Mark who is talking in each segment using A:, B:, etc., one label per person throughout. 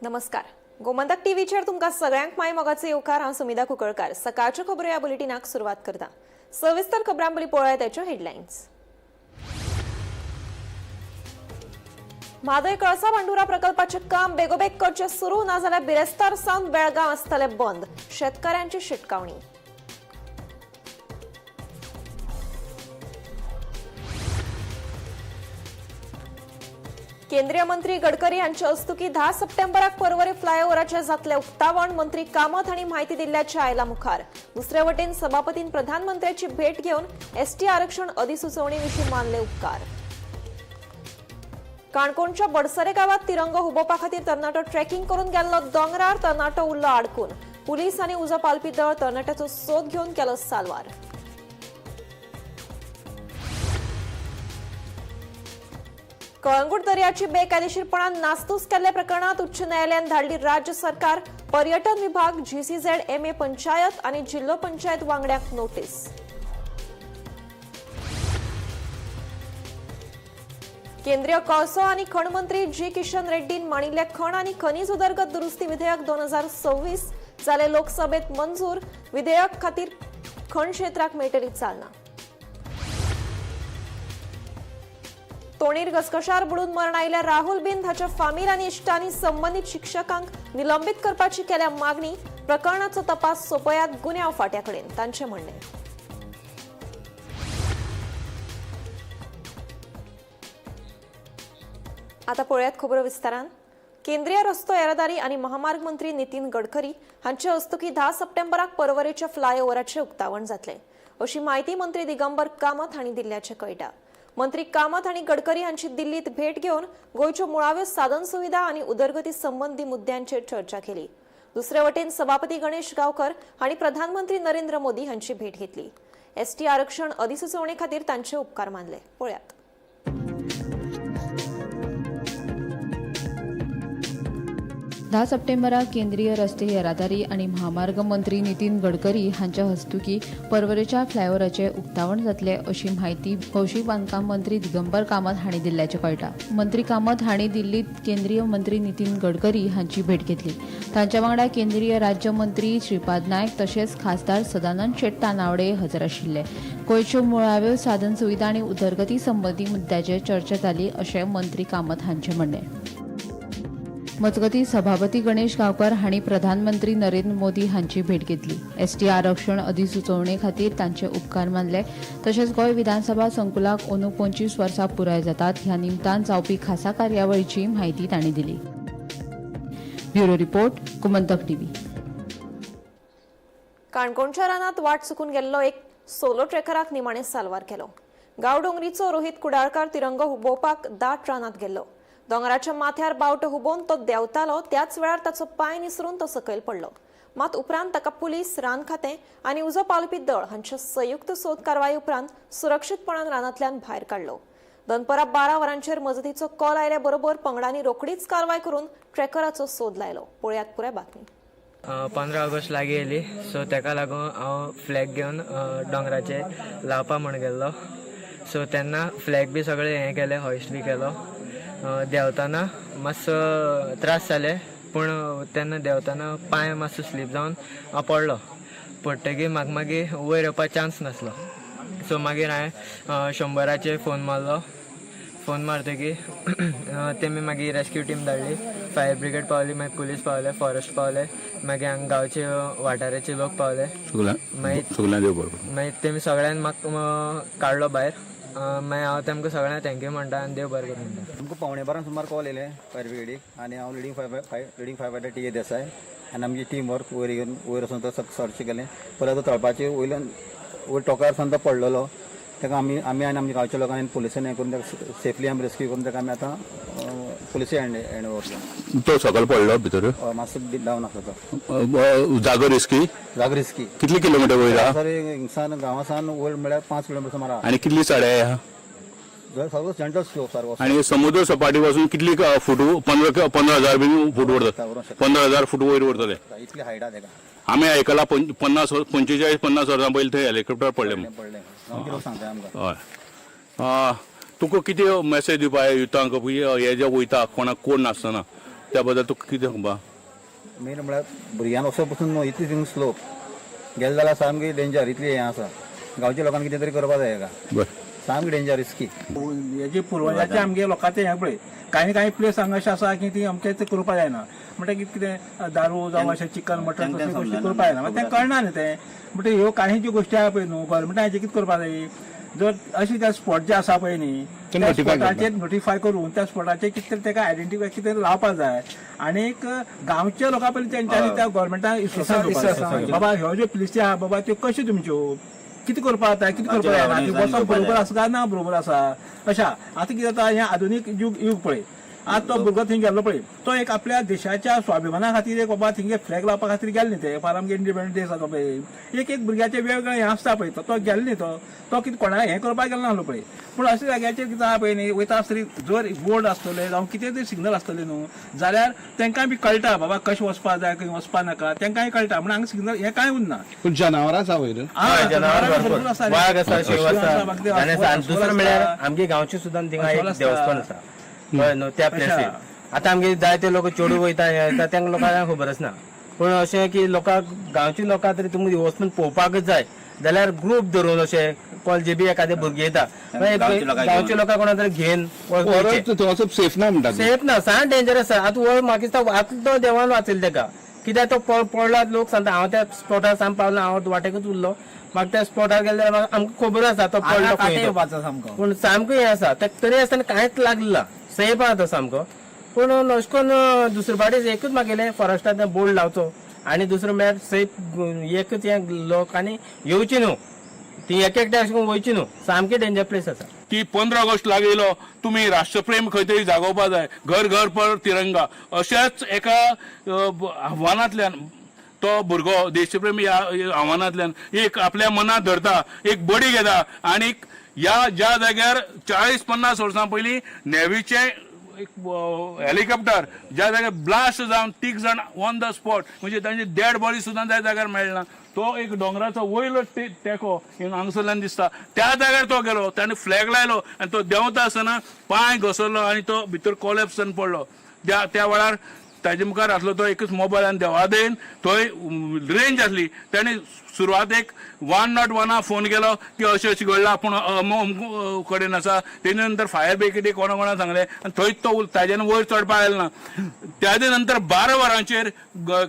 A: नमस्कार, गोमंतक टीव्हीचेर तुमकां सगळ्यांक माय मोगाचो येवकार. हांव सुमिधा कुंकळकार सकाळच्यो खबरो ह्या बुलेटिनाक सुरवात करता. सविस्तर खबरां पयलीं पळोवया त्याच्यो हेडलायन्स. म्हादय कळसा भांडुरा प्रकल्पाचें काम बेगोबेग करचें सुरू, ना जाल्यार बिरेस्तार सावन बेळगांव आसतलें बंद, शेतकारांची शिटकावणी. केंद्रीय मंत्री गडकरी हांचे हस्तुकी 10 सप्टेंबराक पर्वरी फ्लायओव्हराचें जातलें उक्तावण, मंत्री कामत हांणी म्हायती दिल्ल्याचें आयला मुखार. दुसरे वटेन सभापतीन प्रधानमंत्र्याची भेट घेवन एसटी आरक्षण अधिसुचोवणे विशीं मानले उपकार. काणकोणच्या बडसरे गांवात तिरंगो हुबोवपा खातीर तरणाटो ट्रेकिंग करून गेल्लो दोंगरार, तरणाटो उरलो आडकून. पुलीस आनी उजो पालपी दळ तरणाट्याचो सोद घेवन केलो साल्वार. कळंगूट दर्याची बेकायदेशीरपणान नासधूस केल्ल्या प्रकरणात उच्च न्यायालयान धाडली राज्य सरकार, पर्यटन विभाग, जीसीझेड एमए पंचायत आनी जिल्लो पंचायत वांगड्यांक नोटीस. केंद्रीय कोळसो आनी खण मंत्री जी किशन रेड्डीन मांडिल्ल्या खण आनी खनीज उदरगत दुरुस्ती विधेयक 2026 जालें लोकसभेत मंजूर. विधेयक खातीर खण क्षेत्राक मेळटली चालना. तोणीर घसघशार बुडून मरण आयिल्ल्या राहुल बिंद हाच्या फामील आनी इश्टांनी संबंदीत शिक्षकांक निलंबीत करपाची केल्या मागणी. प्रकरणाचो तपास सोंपयात गुन्यांव फांट्या कडेन, तांचें म्हणणें. आता पळयात खबरो विस्तारान. केंद्रीय रस्तो येरादारी आनी महामार्ग मंत्री नितीन गडकरी हांचे हस्तुकी 10 सप्टेंबराक पर्वरेच्या फ्लायओव्हराचें उक्तावण जातलें, अशी म्हायती मंत्री दिगंबर कामत हांणी दिल्ल्याचें कळटा. मंत्री कामत हांणी गडकरी हांची दिल्लीत भेट घेवन गोंयच्यो मुळाव्यो साधन सुविधा आनी उदरगती संबंदी मुद्द्यांचेर चर्चा केली. दुसरे वटेन सभापती गणेश गावकर हांणी प्रधानमंत्री नरेंद्र मोदी हांची भेट घेतली. एसटी आरक्षण अधिसुचोवणे खातीर तांचे उपकार मानले. पळयात.
B: 10 सप्टेंबराक केंद्रीय रस्ते येरादारी आनी महामार्ग मंत्री नितीन गडकरी हांच्या हस्तुकी पर्वरेच्या फ्लायओव्हराचें उक्तावण जातलें, अशी म्हायती भौशीक बांदकाम मंत्री दिगंबर कामत हांणी दिल्ल्याचें कळटा. मंत्री कामत हांणी दिल्लीत केंद्रीय मंत्री नितीन गडकरी हांची भेट घेतली. तांच्या वांगडा केंद्रीय राज्य मंत्री श्रीपाद नायक तशेंच खासदार सदानंद शेट तानावडे हजर आशिल्ले. गोंयच्यो मुळाव्यो साधन सुविधा आनी उदरगती संबंदी मुद्द्याचेर चर्चा जाली, अशें मंत्री कामत हांचें म्हणणें. मजगतीं, सभापती गणेश गांवकर हांणी प्रधानमंत्री नरेंद्र मोदी हांची भेट घेतली. एसटी आरक्षण अधिसुचोवणे खातीर तांचे उपकार मानले. तशेंच गोंय विधानसभा संकुलाक अंदू 25 वर्सां पुराय जातात, ह्या निमतान जावपी खासा कार्यावळीची म्हायती तांणी दिली. Bureau report, Gomantak TV.
A: काणकोणच्या रानात वाट चुकून गेल्लो एक सोलो ट्रेकराक निमाणे साल्वार केलो. गांवडोंगरीचो रोहित कुडाळकार तिरंगो हुबोवपाक दाट रानात गेल्लो. दोंगराच्या माथ्यार बावटो हुबोवन तो देंवतालो, त्याच वेळार ताचो पांय निसरून तो सकयल पडलो. मात उपरांत ताका पुलीस, रान खातें आनी उजो पालोवपी दळ हांच्या संयुक्त सोद कारवाये उपरांत सुरक्षीतपणान रानांतल्यान भायर काडलो. दनपरां 12 वरांचेर मजतीचो कॉल आयल्या बरोबर पंगडांनी रोखडीच कारवाय करून ट्रेकराचो सोद लायलो. पळयात पुराय बातमी.
C: 15 ऑगस्ट लागीं येयली, सो तेका लागून हांव फ्लॅग घेवन दोंगराचेर लावपा म्हण गेल्लो. सो तेन्ना फ्लॅग बी सगळें हें केलें, हॉयस्ट बी केलो. देंवतना मातसो त्रास जाले, पूण तेन्ना देंवतना पांय मातसो स्लीप जावन हांव पडलो. पडटकीर म्हाका मागीर वयर येवपाक चान्स नासलो. सो मागीर हांवें 100आचेर फोन मारलो. फोन मारतकीर तेमी मागीर रेस्क्यू टीम धाडली. फायर ब्रिगेड पावली, मागीर पुलीस पावले, फॉरेस्ट पावले, मागीर हांगा गांवचे वाठाराचे लोक पावले. मागीर
D: सगळ्यांक देव बरो करूं.
C: मागीर तेमी सगळ्यान म्हाका काडलो भायर. मागीर हांव तेमकां सगळ्यांक thank you म्हणटा आनी देव बरें करूं म्हणटा.
E: आमकां 11:45 सुमार कॉल येयले फायर ब्रिगेडीक आनी हांव leading fire fighter T A Desai आनी आमची टीम वर्क वयर येवन वयर वचून तो सर्च केलें. पळय तो तळपाचे वयल्यान वयर टोकार सावन तो पडलेलो. ताका आमी आमी आनी आमच्या गांवच्या लोकांनी आनी पुलिसांनी हें करून ताका सेफली आमी रेस्क्यू करून ताका आमी आतां पुलिसे हँड ओवर केलो.
D: तो सकयल पडलो भितर?
E: हय, मातसो डावन आसलो तो.
D: जागो रिस्की?
E: जागो रिस्की.
D: कितले किलोमिटर वयर आहा?
E: सर, हिंगसान गांवासान वयर म्हळ्यार 5 किलोमिटर सुमार आहा.
D: आनी कितली चडाय आहा?
E: सगळो जनरल स्लोप सारको.
D: आनी समुद्र सपाटी पासून कितली फूट? 15,000 बीन फूट वरता? 15,000 फूट वयर उरतले.
E: इतली हायट आहा ताका.
D: आमी आयकला 50, 45, 50 वर्सां पयलीं थंय हेलिकॉप्टर पडलें म्हूण.
E: पडलें, गांवचे लोक सांगता आमकां.
D: हय, तुका कितें मेसेज दिवपा युथांक, हे जे वयता कोणाक कोण नासतना त्या बद्दल तुका कितें सांगपा?
E: मेन म्हळ्यार भुरग्यांक वचप पसून न्हू, इतली थिंग स्लोप गेले जाल्यार सामकी डेंजर, इतली हें आसा. गांवच्या लोकांनी कितें तरी करपा जाय हेका.
D: बरें.
E: सामकी डेंजर, रिस्की.
F: हेजे पुर्वजाचे आमगे लोकांचे हें पळय, कांय कांय प्लेस हांगा अशें आसा की ती अमकें तें करपा जायना. म्हणटकीर कितें दारू जावं अशें चिकन मटन तसल्यो गोश्टी करपा जायना, तें कळना न्ही तें. म्हणटकीर ह्यो काही ज्यो गोश्टी आहा पळय न्हू, गव्हर्मेंटान हेजें कितें करपा जाय, जर अशें त्या स्पॉट जे आसा पळय न्ही, त्या स्पॉटाचेर नोटिफाय करून त्या स्पॉटाचेर कितें तरी तेका आयडेंटिफाय कितें लावपा जाय. आनीक गांवच्या लोकां पयलीं तेंच्यांनी त्या गव्हर्मेंटान विश्वासान घेवपाक जाय, बाबा ह्यो ज्यो प्लेसी आहा बाबा त्यो कश्यो तुमच्यो, कितें करपा जाता, कितें करपा जायना, ती वचप बरोबर आसा काय ना बरोबर आसा. अशा आतां कितें जाता, हें आधुनीक युग पळय, आतां तो भुरगो थंय गेल्लो पळय, तो एक आपल्या देशाच्या स्वाभिमाना खातीर एक बाबा थिंगे फ्लॅग लावपा खातीर गेलो न्ही. ते फाल्यां आमगे इंडिपेंडंट डे आसा पळय, एक एक भुरग्याचे वेगवेगळे हें आसता पळय, तो गेलो न्ही, तो तो कितें कोणाक हें करपाक गेलो नासलो पळय. पूण अशा जाग्याचेर कितें आहा पळय न्ही, वयता आसतरी जर बोर्ड आसतले जावं कितें तरी सिग्नल आसतले न्हू, जाल्यार तेंकां बी कळटा बाबा कशें वचपा जाय, खंय वचपा नाका, तेंकांय कळटा. म्हण हांगा सिग्नल हें कांय उरना.
G: पूण जनावरां आसा वयर.
F: जनावरां भरपूर आसा,
C: वाग आसा, शिंव आसा,
F: बाकी
C: आनी आसा. आनी दुसरें म्हळ्यार आमगे गांवची सुद्दां थिंगा एक देवस्थान आसा, कळ्ळें न्हू, त्या प्लेसीर आतां आमगे जायते लोक चेडूं वयता, हें वयता, तांकां लोकांक खबर आसना. पूण अशें की लोकांक गांवच्या लोकांक तरी तुमी वचून पळोवपाकच जाय जाल्यार ग्रूप धरून अशें कॉलेजी बी एखादे भुरगे येता, गांवच्या लोकांक कोणा तरी घेवन
G: वचप सेफ ना म्हणटा.
C: सेफ ना, सान डेंजरस आसा. आतां वयर म्हाका दिसता आतां तो देवान वाचयलो तेका, कित्याक तो पडला लोक सांगता हांव त्या स्पॉटार सामको पावलो, हांव वाटेकूच उरलो. म्हाका त्या स्पॉटार गेले जाल्यार आमकां खबर आसा तो पडलो खंय तो. पूण सामको हें आसा, तरी आसतना कांयच लागलें ना, सेफ आहा तो सामको. पूण अशें करून दुसरे फावटी एकूच मागयलें फॉरेस्टान बोर्ड लावचो, आनी दुसरो म्हळ्यार सेफ एकूच हें लोकांनी येवची न्हू, ती एक एकटे अशें करून वयची न्हू, सामकी डेंजर प्लेस आसा.
D: की 15 ऑगस्ट लागीं येयलो, तुमी राष्ट्रप्रेम खंय तरी जागोवपा जाय, घर घर पर तिरंगा अशाच एका आव्हानांतल्यान तो भुरगो देशप्रेम ह्या आव्हानांतल्यान एक आपल्या मनात धरता, एक बडी घेता आनी ह्या ज्या जाग्यार 40-50 वर्सां पयलीं नेव्हीचें एक हेलिकॉप्टर ज्या जाग्यार ब्लास्ट जावन 3 जाण ऑन the spot, म्हणजे तांची डेड बॉडी सुद्दां त्या जाग्यार मेळना, तो एक दोंगराचो वयलो तेंको हांगासरल्यान दिसता, त्या जाग्यार तो गेलो, ताणें फ्लॅग लायलो आनी तो देंवता आसतना पांय घसरलो आनी तो भितर कोलॅप्स जावन पडलो. त्या वेळार ताजे मुखार आसलो तो एकच मोबायल आनी देवादेन थंय रेंज आसली. ताणें सुरवातेक 101 फोन केलो की अशें अशें घडलां, पूण अमूक कडेन आसा. तेजे नंतर फायर ब्रिगेडीक कोणा कोणा सांगलें आनी थंयच तो ताज्यान वयर चडपाक आयलो ना. त्याजे नंतर 12 वरांचेर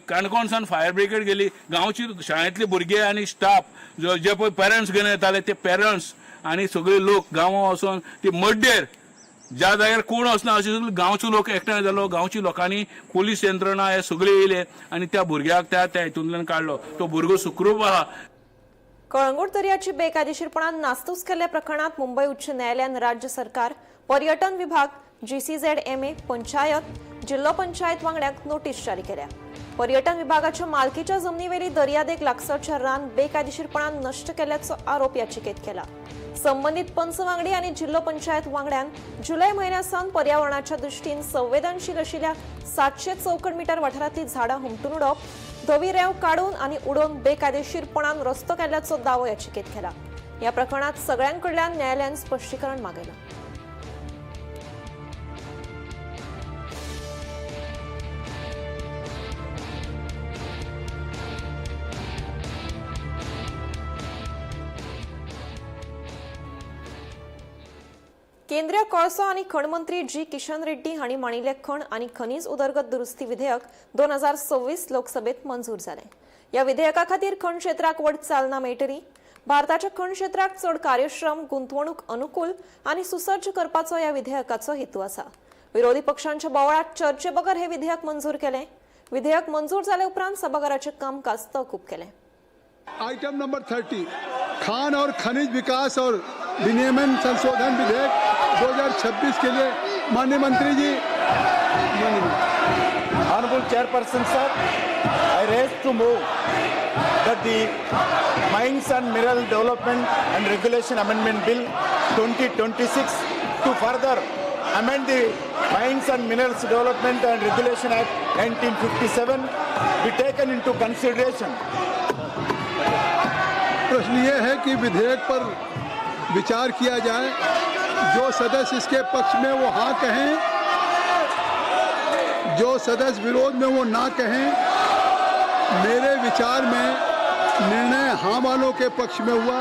D: काणकोणसान फायर ब्रिगेड गेली. गांवची शाळेंतली भुरगे आनी स्टाफ जे पळय पेरंट्स घेवन येताले ते पेरंट्स आनी सगळे लोक गांवां वचोन ती मड्डेर ज्या जाग्यार कोण वचना अशे सगळे गांवचो लोक एकठांय जालो. गांवच्या लोकांनी पोलीस यंत्रणा हे सगळे येयले आनी त्या भुरग्याक त्या त्या हितूंतल्यान काडलो. तो भुरगो सुखरूप आहा.
A: कळंगूट दर्याची बेकायदेशीरपणान नासधूस केल्ल्या प्रकरणात मुंबय उच्च न्यायालयान राज्य सरकार, पर्यटन विभाग, GCZMA, panchayat, जिल्हो पंचायत वांगड्यांक नोटीस जारी केल्या. पर्यटन विभागाच्या मालकीच्या जमनीवेली दर्यादेग लागसरच्या रान बेकायदेशीरपणान नश्ट केल्याचो आरोप याचिकेत केला. संबंधित पंच वांगडी आनी जिल्हो पंचायत वांगड्यान जुलय म्हयन्या सावन पर्यावरणाच्या दृष्टीन संवेदनशील आशिल्ल्या 700 चौखण मीटर वाठारांतली झाडां हुमटून उडोवप, धवी रेंव काडून आनी उडोवन बेकायदेशीरपणान रस्तो केल्ल्याचो दावो याचिकेत केला. ह्या प्रकरणात सगळ्यांकडल्यान न्यायालयान स्पश्टीकरण मागयलां. केंद्रीय कोळसो आनी खण मंत्री जी किशन रेड्डी हांणी मांडिल्लें खण आनी खनीज उदरगत दुरुस्ती विधेयक 2026 लोकसभेत मंजूर जालें. ह्या विधेयका खातीर खण क्षेत्राक व्हड चालना मेळटली. भारताच्या खण क्षेत्राक चड कार्यक्षम, गुंतवणूक अनुकूल आनी सुसज्ज करपाचो ह्या विधेयकाचो हेतू आसा. विरोधी पक्षांच्या बोवाळात चर्चे बगर हे विधेयक मंजूर केलें. विधेयक मंजूर जाले उपरांत सभाघराचें कामकाज तहकूब केलें.
H: आयटम नंबर 30, खान और खनिज विकास और विनियमन संशोधन विधेयक 2026 के लिए माननीय मंत्री जी.
I: Honorable Chairperson sir, I raise to move that the Mines and Mineral Development and Regulation Amendment Bill 2026 to further amend the Mines and Minerals Development and Regulation Act 1957 be taken into consideration.
H: प्रश्न ये है कि विधेयक पर विचार किया जाए. जो सदस्य इसके पक्ष में वो हाँ कहें, जो सदस्य विरोध में वो ना कहें। मेरे विचार में निर्णय हाँ वालों के पक्ष में हुआ,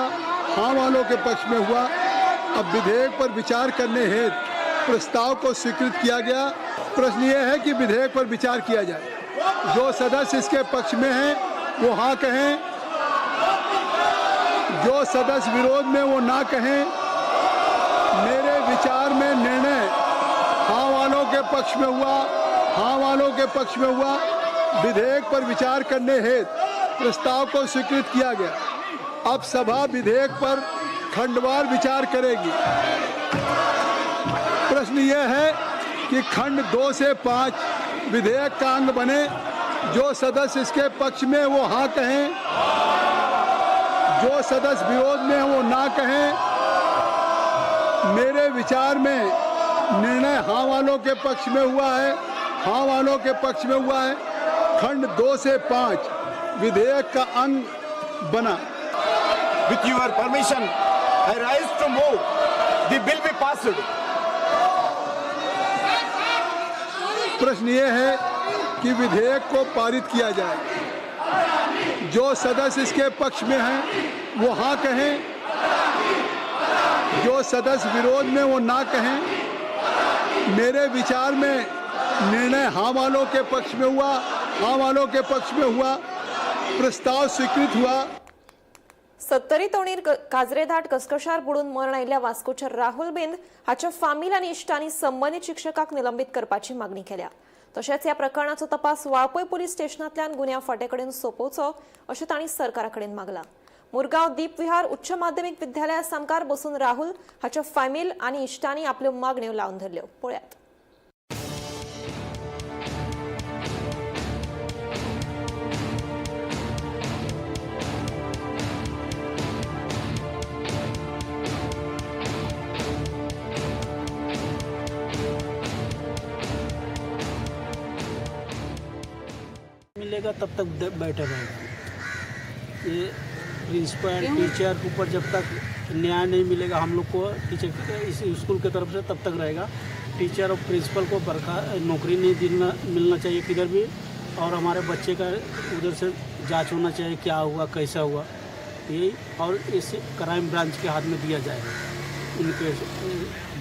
H: हाँ वालों के पक्ष में हुआ। अब विधेयक पर विचार करने हेतु प्रस्ताव को स्वीकृत किया गया। प्रश्न ये है कि विधेयक पर विचार किया जाए। जो सदस्य इसके पक्ष में हैं वो हाँ कहें, जो सदस्य विरोध में वो ना कहें। मेरे विचार में निर्णय हाँ वालों के पक्ष में हुआ, हाँ वालों के पक्ष में हुआ। विधेयक पर विचार करने हेतु प्रस्ताव को स्वीकृत किया गया। अब सभा विधेयक पर खंडवार विचार करेगी। प्रश्न यह है कि खंड 2 से 5 विधेयक का अंग बने। जो सदस्य इसके पक्ष में वो हाँ कहें, जो सदस्य विरोध में है वो ना कहें। मेरे विचार में निर्णय हाँ वालों के पक्ष में हुआ है, हाँ वालों के पक्ष में हुआ है। खंड 2 से 5 विधेयक का अंग बना।
I: With your permission, I rise to move the bill be passed.
H: प्रश्न ये है कि विधेयक को पारित किया जाए। जो सदस्य इसके पक्ष में हैं वो हाँ कहें, जो सदस्य विरोध में वो ना कहें। मेरे विचार में निर्णय हाँ वालों के पक्ष में हुआ, हाँ वालों के पक्ष में हुआ। प्रस्ताव स्वीकृत हुआ।
A: सत्तरी तोणीर काजरेधाट घसघशार बुडून मरण आयिल्ल्या वास्कोच्या राहुल बिंद हाच्या फामील आनी इश्टांनी संबंदीत शिक्षकाक निलंबीत करपाची मागणी केल्या. तशेंच ह्या प्रकरणाचो तपास वाळपय पुलीस स्टेशनांतल्यान गुन्यांव फांट्या कडेन सोंपोवचो अशें तांणी सरकारा कडेन मागलां. मुरगांव दीपविहार उच्च माध्यमीक विद्यालया सामकार बसून राहुल हाच्या फामील आनी इश्टांनी आपल्यो मागण्यो लावन धरल्यो. पळयात.
J: मिलेगा तब तक बैठा रहेगा। ये प्रिंसिपल टीचर के ऊपर जब तक न्याय नहीं मिलेगा हम लोग को टीचर इस स्कूल के तरफ से तब तक रहेगा। टीचर और प्रिंसिपल को नौकरी नहीं मिलना चाहिए किधर भी, और हमारे बच्चे का उधर से जांच होना चाहिए क्या हुआ कैसा हुआ यही, और इस क्राइम ब्रांच के हाथ में दिया जाए उनके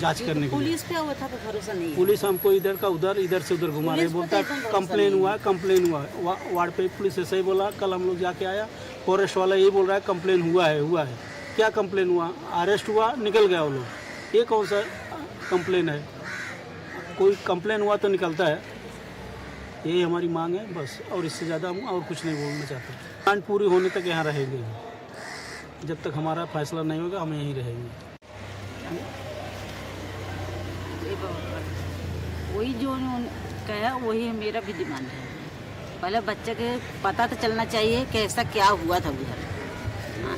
J: जांच करने के लिए।
K: पुलिस पे वो था भरोसा नहीं है।
J: पुलिस हमको इधर का उधर, इधर से उधर घुमा रही है, बोलता है कंप्लेन हुआ है, कंप्लेन हुआ है। वार्ड पे पुलिस ऐसे ही बोला। कल हम लोग जाके आया, फॉरेस्ट वाला यही बोल रहा है कंप्लेन हुआ है, हुआ है। क्या कंप्लेन हुआ? अरेस्ट हुआ, निकल गया वो लोग। ये कौन सा कंप्लेन है? कोई कंप्लेन हुआ तो निकलता है। यही हमारी मांग है बस, और इससे ज़्यादा हम और कुछ नहीं बोलना चाहते। डिमांड पूरी होने तक यहाँ रहेंगे, जब तक हमारा फैसला नहीं होगा हम यहीं रहेंगे।
K: वही जो उन्होंने कहा वही मेरा भी डिमांड है। पहले बच्चे के पता तो चलना चाहिए कैसा क्या हुआ था उधर। हाँ,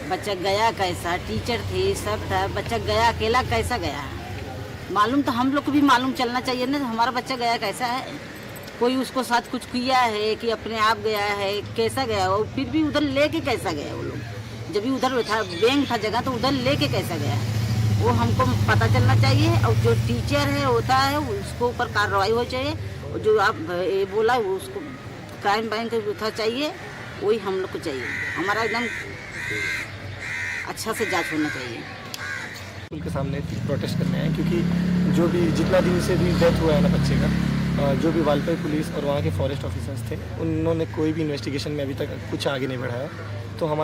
K: बच्चा गया कैसा, टीचर थे सब था, बच्चा गया अकेला कैसा गया मालूम तो हम लोग को भी मालूम चलना चाहिए ना, हमारा बच्चा गया कैसा है, कोई उसको साथ कुछ किया है कि अपने आप गया है, कैसा गया, और फिर भी उधर लेके कैसा गया वो लोग। जब भी उधर था बैंक था जगह तो उधर लेके कैसा गया वो हमको पता चलना चाहिए। और जो टीचर है होता है उसको ऊपर कार्रवाई हो चाहिए, और जो आप ये बोला उसको क्राइम बैंक उठा चाहिए, वही हम लोग को चाहिए। हमारा एकदम अच्छा से जांच होना चाहिए।
L: स्कूल के सामने प्रोटेस्ट करने आए क्योंकि जो भी जितना दिन से भी डेथ हुआ है ना बच्चे का, जो भी वालपई पुलिस और वहाँ के फॉरेस्ट ऑफिसर्स थे उन्होंने कोई भी इन्वेस्टिगेशन में अभी तक कुछ आगे नहीं बढ़ाया। तो हम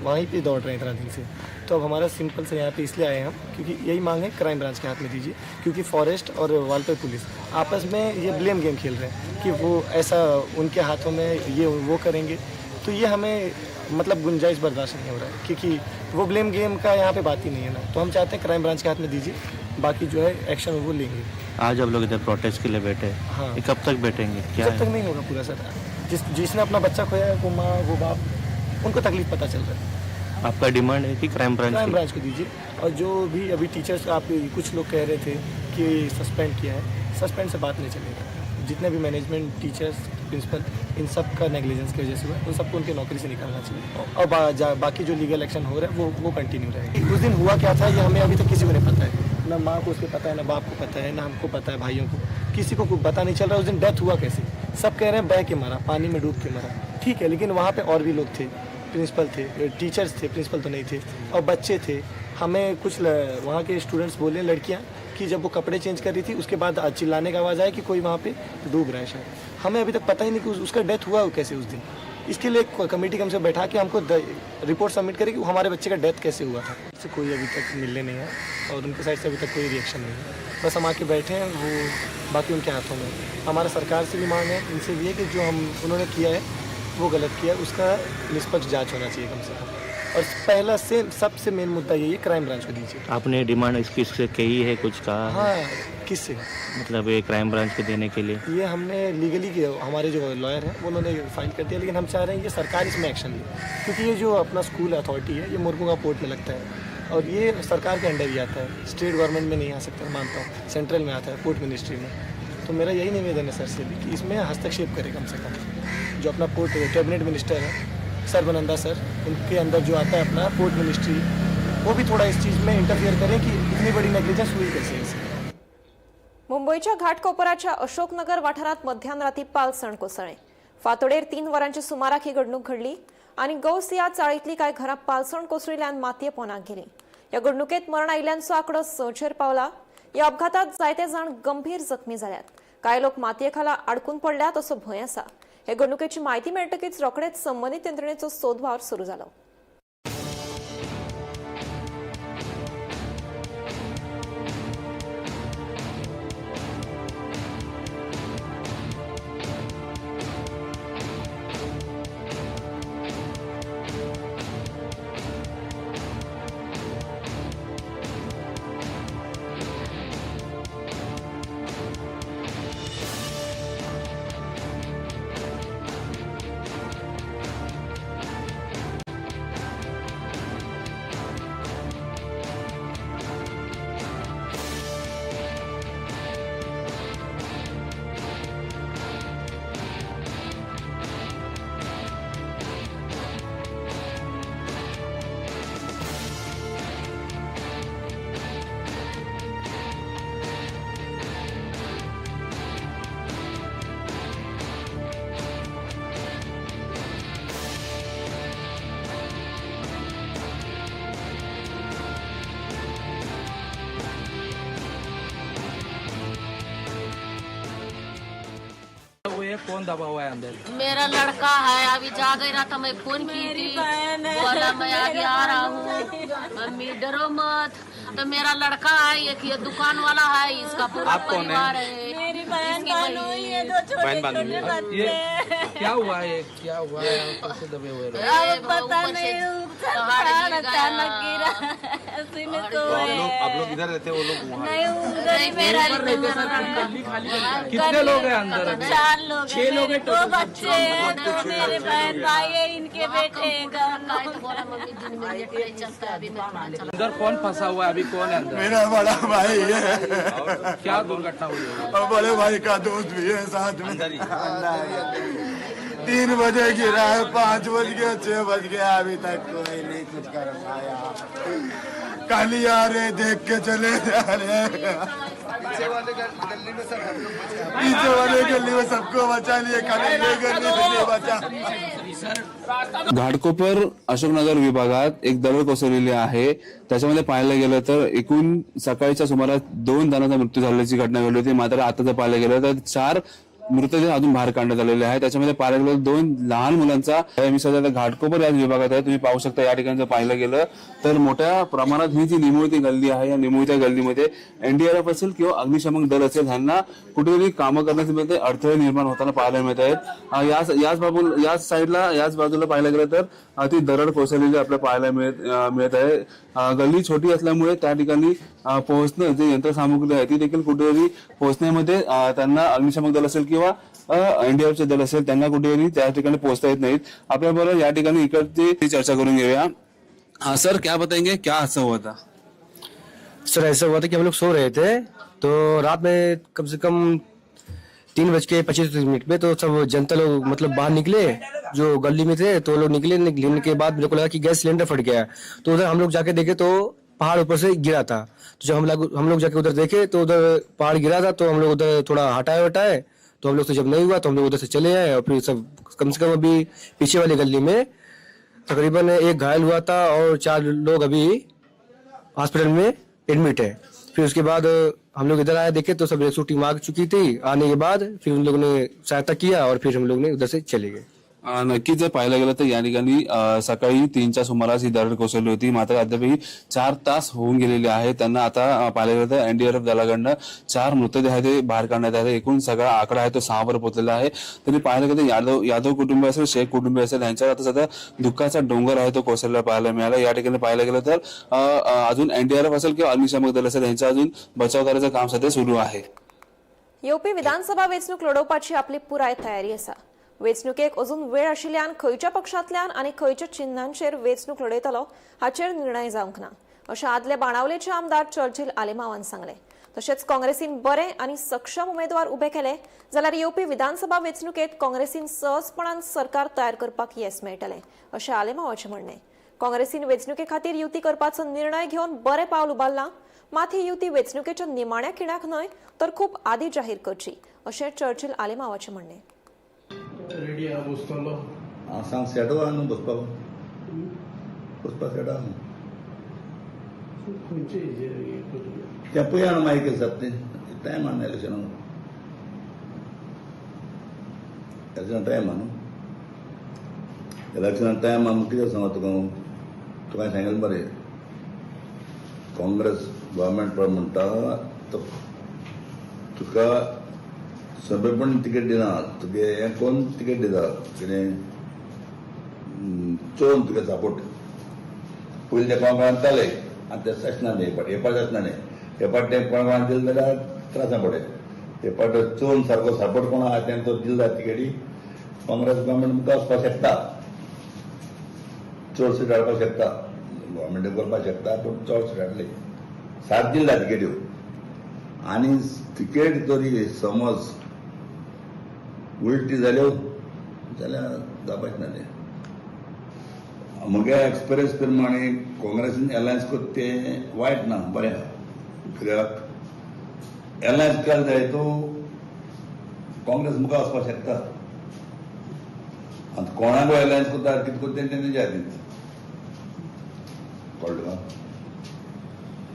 L: वहीं पे दौड़ रहे हैं इतना दिन से। तो अब हमारा सिंपल से यहाँ पे इसलिए आए हैं हम क्योंकि यही मांग है क्राइम ब्रांच के हाथ में दीजिए, क्योंकि फॉरेस्ट और वालपई पुलिस आपस में ये ब्लेम गेम खेल रहे हैं कि वो ऐसा उनके हाथों में ये वो करेंगे, तो ये हमें मतलब गुंजाइश बर्दाश्त नहीं हो रहा है क्योंकि वो ब्लेम गेम का यहाँ पे बात ही नहीं है ना। तो हम चाहते हैं क्राइम ब्रांच के हाथ में दीजिए, बाकी जो है एक्शन वो लेंगे।
M: आज आप लोग इधर प्रोटेस्ट के लिए बैठे, हाँ, कब तक बैठेंगे? क्या
L: जब तक नहीं होगा पूरा सर। जिसने अपना बच्चा खोया है वो माँ वो बाप उनको तकलीफ पता चल रहा है।
M: आपका डिमांड है कि क्राइम ब्रांच
L: को दीजिए। और जो भी अभी टीचर्स आप कुछ लोग कह रहे थे कि सस्पेंड किया है, सस्पेंड से बात नहीं चलेगा। जितने भी मैनेजमेंट टीचर्स प्रिंसिपल इन सब का नेग्लिजेंस की वजह से हुआ, उन सबको उनकी नौकरी से निकालना चाहिए। और बाकी जो लीगल एक्शन हो रहा है वो कंटिन्यू रहेगा। उस दिन हुआ क्या था ये हमें अभी तक किसी को नहीं पता है, ना माँ को उसके पता है, ना बाप को पता है, ना हमको पता है, भाइयों को। किसी को कुछ पता नहीं चल रहा उस दिन डेथ हुआ कैसे। सब कह रहे हैं बह के मरा, पानी में डूब के मरा, ठीक है, लेकिन वहाँ पे और भी लोग थे, प्रिंसिपल थे, टीचर्स थे, प्रिंसिपल तो नहीं थे, और बच्चे थे। हमें कुछ वहाँ के स्टूडेंट्स बोले, लड़कियाँ, कि जब वो कपड़े चेंज कर रही थी उसके बाद चिल्लाने का आवाज़ आया कि कोई वहाँ पे डूब रहा है शायद। हमें अभी तक पता ही नहीं कि उसका डेथ हुआ कैसे उस दिन। इसके लिए एक कमेटी कम से बैठा के हमको रिपोर्ट सबमिट करे कि हमारे बच्चे का डेथ कैसे हुआ था। इससे कोई अभी तक मिलने नहीं है और उनके साइड से अभी तक कोई रिएक्शन नहीं है। बस हम आके बैठे हैं, वो बाकी उनके हाथों में। हमारा सरकार से भी मांग है, इनसे भी है कि जो हम उन्होंने किया है वो गलत किया, उसका निष्पक्ष जांच होना चाहिए कम से कम। और पहला से सबसे मेन मुद्दा यही है, क्राइम ब्रांच को दीजिए।
M: आपने डिमांड इसकी इससे कही है, कुछ कहा?
L: हाँ, किससे?
M: मतलब ये क्राइम ब्रांच को देने के लिए।
L: ये हमने लीगली किया, हमारे जो लॉयर हैं उन्होंने फाइल कर दिया, लेकिन हम चाह रहे हैं ये सरकार इसमें एक्शन ले, क्योंकि ये जो अपना स्कूल अथॉरिटी है ये मुरमुगा पोर्ट में लगता है और ये सरकार के अंडर ही आता है, स्टेट गवर्नमेंट में नहीं आ सकता, मानता हूँ, सेंट्रल में आता है, पोर्ट मिनिस्ट्री में। तो मेरा यही निवेदन है सर से भी कि इसमें हस्तक्षेप करे कम से कम। जो अपना पोर्ट कैबिनेट मिनिस्टर है सर्बानंदा सर, उनके अंदर जो आता है अपना पोर्ट मिनिस्ट्री, वो भी थोड़ा इस चीज़ में इंटरफियर करें कि इतनी बड़ी नेग्लिजेंस हुई कैसे ऐसे।
A: मुंबईच्या घाटकोपराच्या अशोकनगर वाठारांत मध्यान राती पालसण कोसळ्ळें। फांतोडेर 3 वरांच्या सुमाराक ही घडणूक घडली आनी गौसिया चाळींतली कांय घरां पालसण कोसळिल्ल्यान मातये पोनाक गेली। ह्या घडणुकेंत मरण आयिल्ल्यांचो आंकडो 6 पावला। ह्या अपघातात जायते जाण गंभीर जखमी जाल्यात। कांय लोक मातये खाला आडकून पडल्यात असो भंय आसा। हे घडणुकेची म्हायती मेळटकीच रोखडेच संबंदीत यंत्रणेचो सोद वावर सुरू जालो।
G: कौन दबा हुआ है अंदर?
N: मेरा लड़का है, अभी जा गई रहा था, मैं फोन की थी, बोला मैं अभी आ रहा हूँ, मम्मी डरो मत। तो मेरा लड़का है, एक ये दुकान वाला है, इसका पूरा परिवार है।
O: मेरी बहन बहनोई है, दो छोटे छोटे बच्चे।
G: क्या हुआ है, क्या हुआ है, कैसे दबे हुए?
O: अब पता नहीं, अचानक गिरा।
G: आप लोग इधर रहते हैं, वो लोग वहाँ?
O: नहीं, उधर ही मेरा।
G: कितने लोग हैं अंदर?
O: 4 लोग, 6 लोग हैं, 2 बच्चे हैं, 2 मेरे बहन भाई है, इनके बेटे हैं।
G: अंदर कौन फंसा हुआ है अभी, कौन है अंदर?
H: मेरा बड़ा भाई है।
G: क्या दुर्घटना हुई है?
H: और बड़े भाई का दोस्त भी है साथ में। 3 बजे गिरा है, 5 बज गया, 6 बज गया, अभी तक कोई नहीं कुछ कर पाया। खाली आ रहे, देख के चले जा रहे। पीछे वाले गली में सब हम लोग बचे, पीछे वाले गली में सबको बचा लिए, खाली ये गली में नहीं बचा।
P: घाटकोपर अशोकनगर विभागात एक दरड कोसळलेली आहे। त्याच्यामध्ये पाहायला गेलं तर एकूण सकाळच्या सुमारास 2 जणांचा मृत्यू झाल्याची घटना घडली होती। मात्र आता जर पाहायला गेलं तर 4 मृतदेह अजून बाहेर काढण्यात आलेले आहे। त्याच्यामध्ये पाहायला गेलं 2 लहान मुलांचा। मी सध्या घाटकोपर या विभागात आहे, तुम्ही पाहू शकता या ठिकाणी जर पाहिलं गेलं तर मोठ्या प्रमाणात ही जी निमुळती गल्ली आहे, या निमुळत्या गल्लीमध्ये एनडीआरएफ असेल किंवा अग्निशमन दल असेल ह्यांना कुठेतरी कामं करण्यामध्ये अडथळे निर्माण होताना पाहायला मिळत आहेत। याच साईडला याच बाजूला पाहायला गेलं तर ती दरड कोसळलेली आपल्याला पाहायला मिळत आहे। गल्ली छोटी असल्यामुळे त्या ठिकाणी पोहोचणं जे यंत्रसामुग्री आहे ती देखील कुठेतरी पोहोचण्यामध्ये त्यांना अग्निशमन दल असेल किंवा एनडीआरएफचे दल असेल त्यांना कुठेतरी त्या ठिकाणी पोहोचता येत नाहीत। आपल्याबरोबर या ठिकाणी इकडची चर्चा करून घेऊया। हाँ सर, क्या बताएंगे, क्या हादसा हुआ था?
Q: सर ऐसा हुआ था कि हम लोग सो रहे थे, तो रात में कम से कम 3:25 पे तो सब जनता लोग मतलब बाहर निकले, जो गली में थे तो लोग निकले। निकलने के बाद मेरे को लगा कि गैस सिलेंडर फट गया है, तो उधर हम लोग जाके देखे तो पहाड़ ऊपर से गिरा था। तो जब हम लोग जाके उधर देखे तो उधर पहाड़ गिरा था, तो हम लोग उधर थोड़ा हटाए वटाए, तो हम लोग से जब नहीं हुआ तो हम लोग उधर से चले आए। और फिर सब कम से कम अभी पीछे वाली गली में तकरीबन एक घायल हुआ था और चार लोग अभी हॉस्पिटल में एडमिट है। फिर उसके बाद हम लोग इधर आए, देखे तो सब रेस्क्यू टीम आ चुकी थी। आने के बाद फिर उन लोगों ने सहायता किया और फिर हम लोग ने उधर से चले गए।
P: नक्कीच जर पाहायला गेलं तर या ठिकाणी सकाळी 3च्या सुमारास ही दरड कोसळली होती. मात्र अद्यापही 4 तास होऊन गेलेले आहेत. त्यांना आता पाहायला गेलं तर एनडीआरएफ दलाकडनं चार मृतदेह आहे ते बाहेर काढण्यात आले. एकूण सगळा आकडा आहे तो 6 वर पोहोचलेला आहे. तरी पाहायला गेलं तर यादव यादव कुटुंब असेल, शेख कुटुंब असेल, यांच्यावर आता सध्या दुःखाचा डोंगर आहे तो कोसळलेला पाहायला मिळाला. या ठिकाणी पाहायला गेलं तर अ, अ, अजून एनडीआरएफ असेल किंवा अग्निशामक दल असेल, यांचं अजून बचाव कार्याचं काम सध्या सुरू आहे.
A: येवपी विधानसभा वेंचणूक लढोवपाची आपली पुराय तयारी आसा. वेंचणुकेक अजून वेळ आशिल्ल्यान खंयच्या पक्षांतल्यान आनी खंयच्या चिन्हांचेर वेंचणूक लढयतलो हाचेर निर्णय जावंक ना, अशें आदले बाणावलेचे आमदार चर्चिल आलेमावान सांगलें. तशेंच काँग्रेसीन बरे आनी सक्षम उमेदवार उबे केले जाल्यार येवपी विधानसभा वेंचणुकेत काँग्रेसीन सहजपणान सरकार तयार करपाक येस मेळटलें, अशें आलेमावाचें म्हणणें. काँग्रेसीन वेंचणुके खातीर युती करपाचो निर्णय घेवन बरें पावल उबारलां, मात ही युती वेंचणुकेच्या निमाण्या खिणाक न्हय तर खूब आदीं जाहीर करची, अशें चर्चिल आलेमावाचें म्हणणें.
J: रेडी आहा बसतलो?
E: हांव सांग, सेटो आहा न्हू बसपाक, बसपाक सेट आहा न्हू.
J: खंयचे हेजेर हें करूया?
E: तें पळया न्हू मागीर कितें जाता तें. टायम आहा न्हू इलेक्शनाक, इलेक्शना टायम आहा न्हू, इलेक्शना टायम आहा. कितें सांगू तुका हांव? तुका सांगलें बरें, काँग्रेस गव्हर्मेंट पळय म्हणटा तो तुका सभेपण तिकेट दिना, तुगे हें कोण तिकेट दिता, कितें चोवन तुगे सपोर्ट. पयलीं ते कोण कोणाक आतां ते आसना न्ही, हे पाट आसना न्ही. हे पाट ते कोण कोणाक दिलें जाल्यार त्रासा पडे. हे पाट चोवन सारको सपोर्ट कोण आहा तेंचो दिलो जाल्यार तिकेटी, काँग्रेस गव्हर्मेंट मुखार वचपाक शकता, चड सीट हाडपाक शकता, गव्हर्मेंट करपाक शकता. पूण चड सीट हाडली, सात दिले जाल्यार तिकेट्यो आनी तिकेट तरी समज उलटी जाल्यो जाल्यार जावपाचें ना तें. म्हगे एक्सपिरियन्स प्रमाणे काँग्रेसीन एलायन्स करता तें वायट ना, बरें आहा. कित्याक एलायन्स केलें जाय तो काँग्रेस मुखार वचपाक शकता. आतां कोणाकूय एलायन्स करता, कितें करता तें तेंच्या हातींत, कळ्ळें तुका?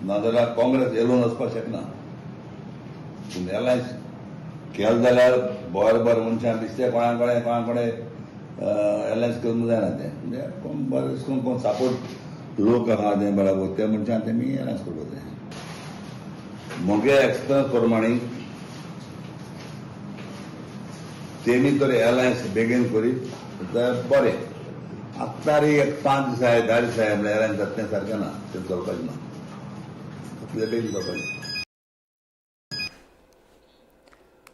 E: नाजाल्यार काँग्रेस एलोन वचपाक शकना. पूण एलायन्स केलें जाल्यार बरें बरें मनशां दिसते कोणा कडेन, कोणा कडेन एलायन्स करूंक जायना तें. म्हणजे कोण बरें कोण कोण सपोर्ट लोक आहा तें बराबर त्या मनशान तेमी एलायन्स करपाक जाय. म्हगे एक्सपिरियन्स प्रमाणे तेमी तर एलायन्स बेगीन करीत जाल्यार बरें. आत्तां रे एक 5 दीस आहाय, 10 दीस आहाय म्हणल्यार एलायन्स जाता तें सारकें ना, तें चलपाचें ना, तितले बेगीन जावपाचें.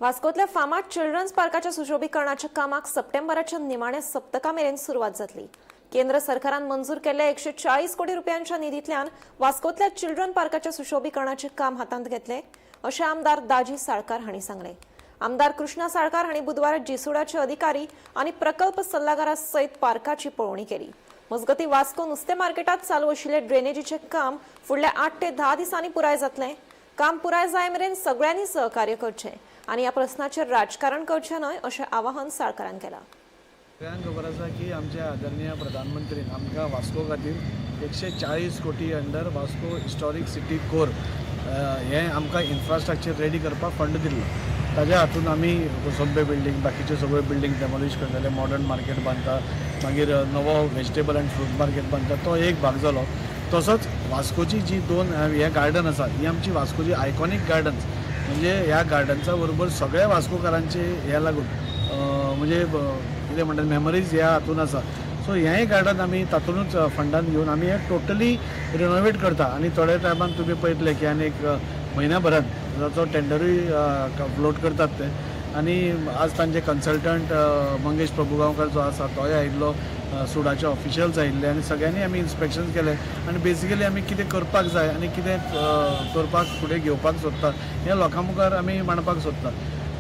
A: वास्कोतल्या फामाद चिल्ड्रन्स पार्काच्या सुशोभीकरणाच्या कामाक सप्टेंबराच्या निमाण्या सप्तका मेरेन सुरवात जातली. केंद्र सरकारान मंजूर केल्ल्या 140 कोटी रुपयांच्या निधींतल्यान वास्कोतल्या चिल्ड्रन पार्काच्या सुशोभीकरणाचे काम हातांत घेतले, अशें आमदार दाजी साळकार हांणी सांगलें. आमदार कृष्णा साळकार हांणी बुधवारा जिसुडाचे अधिकारी आनी प्रकल्प सल्लागारा सयत पार्काची पळोवणी केली. मजगतीं, वास्को नुस्तें मार्केटात चालू आशिल्ले ड्रेनेजीचें काम फुडल्या 8 ते 10 दिसांनी पुराय जातलें. काम पुराय जाय मेरेन सगळ्यांनी सहकार्य करचें आनी ह्या प्रस्नाचेर राजकारण करचें न्हय, अशें आवाहन साळकारान केलां.
R: सगळ्यांक खबर आसा की आमच्या आदरणीय प्रधानमंत्रीन आमकां वास्को खातीर 140 कोटी अंडर वास्को हिस्टॉरीक सिटी कोर हें आमकां इन्फ्रास्ट्रक्चर रेडी करपाक फंड दिल्लो. ताज्या हातून आमी कोसंबे बिल्डींग, बाकीच्यो सगळ्यो बिल्डींग डेमोलिश करतले, मॉडर्न मार्केट बांदता, मागीर नवो वेजिटेबल अँड फ्रूट मार्केट बांदता. तो एक भाग जालो. तसोच वास्कोची जी दोन हे गार्डन आसा, ही आमची वास्कोची आयकॉनीक गार्डन्स. म्हणजे ह्या गार्डन्सा बरोबर सगळ्या वास्कोकारांचे हे लागून म्हणजे कितें म्हणटात, मेमरीज ह्या हातून आसा. सो हेंय गार्डन आमी तातूंतच फंडान घेवन आमी हें टोटली रिनोवेट करता आनी थोड्या टायमान तुमी पळयतले की आनी एक म्हयन्या भरान ताचो टेंडरूय फ्लोट करतात ते. आनी आज तांचे कन्सल्टंट मंगेश प्रभुगांवकर जो आसा तोय आयिल्लो, सुडाचे ऑफिशियल्स आयिल्ले आनी सगळ्यांनी आमी इन्स्पेक्शन केलें आनी बेसिकली आमी कितें करपाक जाय आनी कितें करपाक फुडें घेवपाक सोदता हें लोकां मुखार आमी मांडपाक सोदता.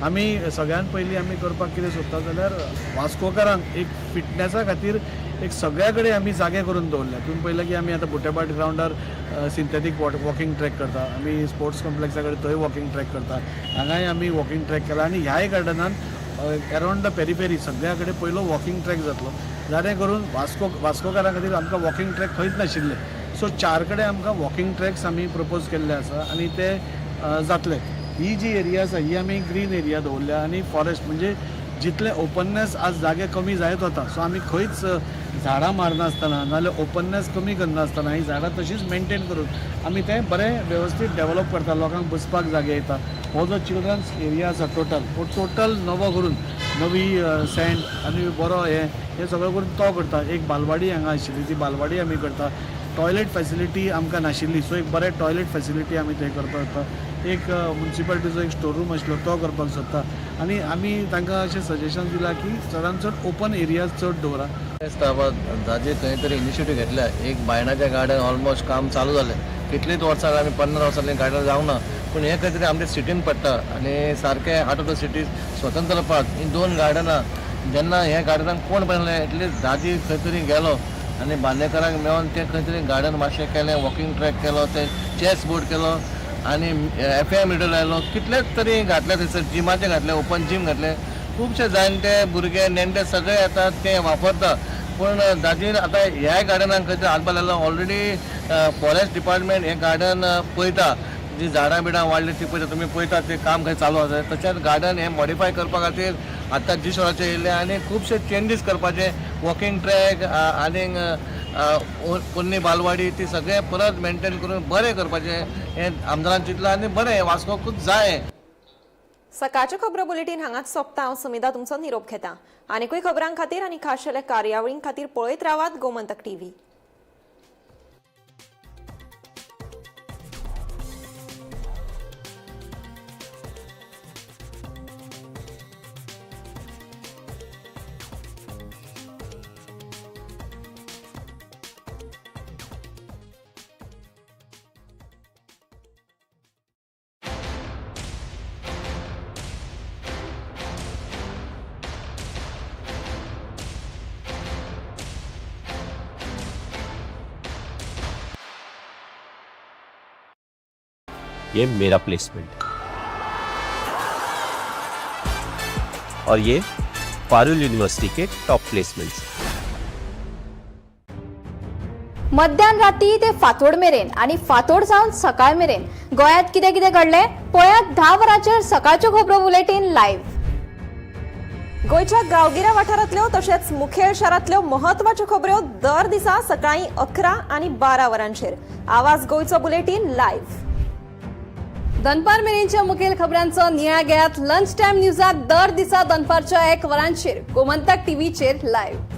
R: आमी सगळ्यान पयलीं आमी करपाक कितें सोदता जाल्यार वास्कोकारांक एक फिटनेसा खातीर एक सगळ्या कडेन आमी जागे करून दवरल्या. तुमी पळयलें की आमी आतां बुट्याभाट ग्रावंडार सिंथेटीक वॉकिंग ट्रॅक करता, आमी स्पोर्ट्स कॉम्प्लेक्सा कडेन थंय वॉकिंग ट्रॅक करता, हांगाय आमी वॉकिंग ट्रॅक केला आनी ह्याय गार्डनान अरावंड the periphery सगळ्या कडेन पयलो वॉकिंग ट्रॅक जातलो, जाणे करून वास्कोकारां खातीर आमकां वॉकिंग ट्रॅक खंयच नाशिल्ले. सो 4 कडेन आमकां वॉकिंग ट्रॅक्स आमी प्रपोज केल्ले आसा आनी ते जातले. ही जी एरिया आसा ही आमी ग्रीन एरिया दवरल्या आनी फॉरेस्ट म्हणजे जितले ओपननेस आज जागे कमी जायत वता, सो आमी खंयच झाडां मारनासतना नाजाल्यार ओपननेस कमी करनासतना ही झाडां तशीच मेनटेन करून आमी तें बरें वेवस्थीत डेवलप करता. लोकांक बसपाक जागे येता. हो जो चिल्ड्रन्स एरिया आसा टोटल हो टोटल नवो करून नवी सँड आनी बरो हें सगळें करून तो करता. एक बालवाडी हांगा आशिल्ली ती बालवाडी आमी करता. टॉयलेट फॅसिलिटी आमकां नाशिल्ली, सो एक बरें टॉयलेट फॅसिलिटी आमी थंय करपाक सोदता. एक मुन्सिपालिटीचो एक स्टोर रूम आशिल्लो तो करपाक सोदता आनी आमी तांकां अशें सजेशन दिलां की चडान चड ओपन एरियाज चड दवरा.
G: जाजे खंय तरी इनिशिएटीव घेतल्या. एक बायणाच्या गार्डन ऑलमोस्ट काम चालू जालें, कितलींच वर्सां आमी 15 वर्सांनी गार्डन जावंक ना, पूण हें खंय तरी आमच्या सिटीन पडटा आनी सारकें आउट ऑफ the city स्वतंत्र पार्क ही 2 गार्डनां जेन्ना ह्या गार्डनाक कोण पळयलें एटलिस्ट दाजी खंय तरी गेलो आनी बांदेकारांक मेळोन तें खंय तरी गार्डन मातशें केलें, वॉकिंग ट्रॅक केलो, ते चॅस बोर्ड केलो आनी FM reader लायलो, कितलेच तरी घातले थंयसर, जिमाचे घातले, ओपन जीम घातले. खुबशे जाणटे भुरगे नेणटे सगळे येतात ते वापरता. पूण दाजीन आतां ह्याय गार्डनाक खंय तरी हातभार लायलो. ऑलरेडी फॉरेस्ट डिपार्टमेंट हें गार्डन पळयता, जी झाडां बिडां वाडली ती पळयता, तुमी पळयता ते काम खंय चालू आसा. तशेंच गार्डन हें मॉडिफाय करपा खातीर आतां जिसोराचें येयल्लें आनी खुबशे चेंजीस करपाचे, वॉकिंग ट्रॅक आनीक पोन्नी बालवाडी ती सगळें परत मेनटेन करून बरें करपाचें हें आमदारान चिंतलां आनी बरें वास्कोकूच जाय.
A: सकाळच्यो खबरो बुलेटीन हांगाच सोंपता. हांव सुमिधा तुमचो निरोप घेता. आनीकूय खबरां खातीर आनी खाशेल्या कार्यावळीं खातीर पळयत रावात गोमंतक टीव्ही.
S: ये मेरा प्लेसमेंट और ये Parul university K top placements.
T: मध्यान राती ते फांतोड मेरेन आनी फांतोड जावन सकाळ मेरेन गोंयांत कितें कितें घडलें पळयात 10 वरांचेर सकाळच्यो खबरो बुलेटीन लायव्ह।
A: गोंयच्या गांवगिऱ्या वाठारांतल्यो तशेंच मुखेल शारांतल्यो म्हत्वाच्यो खबऱ्यो दर दिसा सकाळीं 11 आनी 12 वरांचेर आवाज गोंयचो बुलेटीन लायव्ह।
T: दनपार मेरेनच्या मुखेल खबरांचो नियाळ घेयात लंच टायम न्यूजाक दर दिसा दनपारच्या 1 वरांचेर गोमंतक टीव्हीचेर लायव्ह।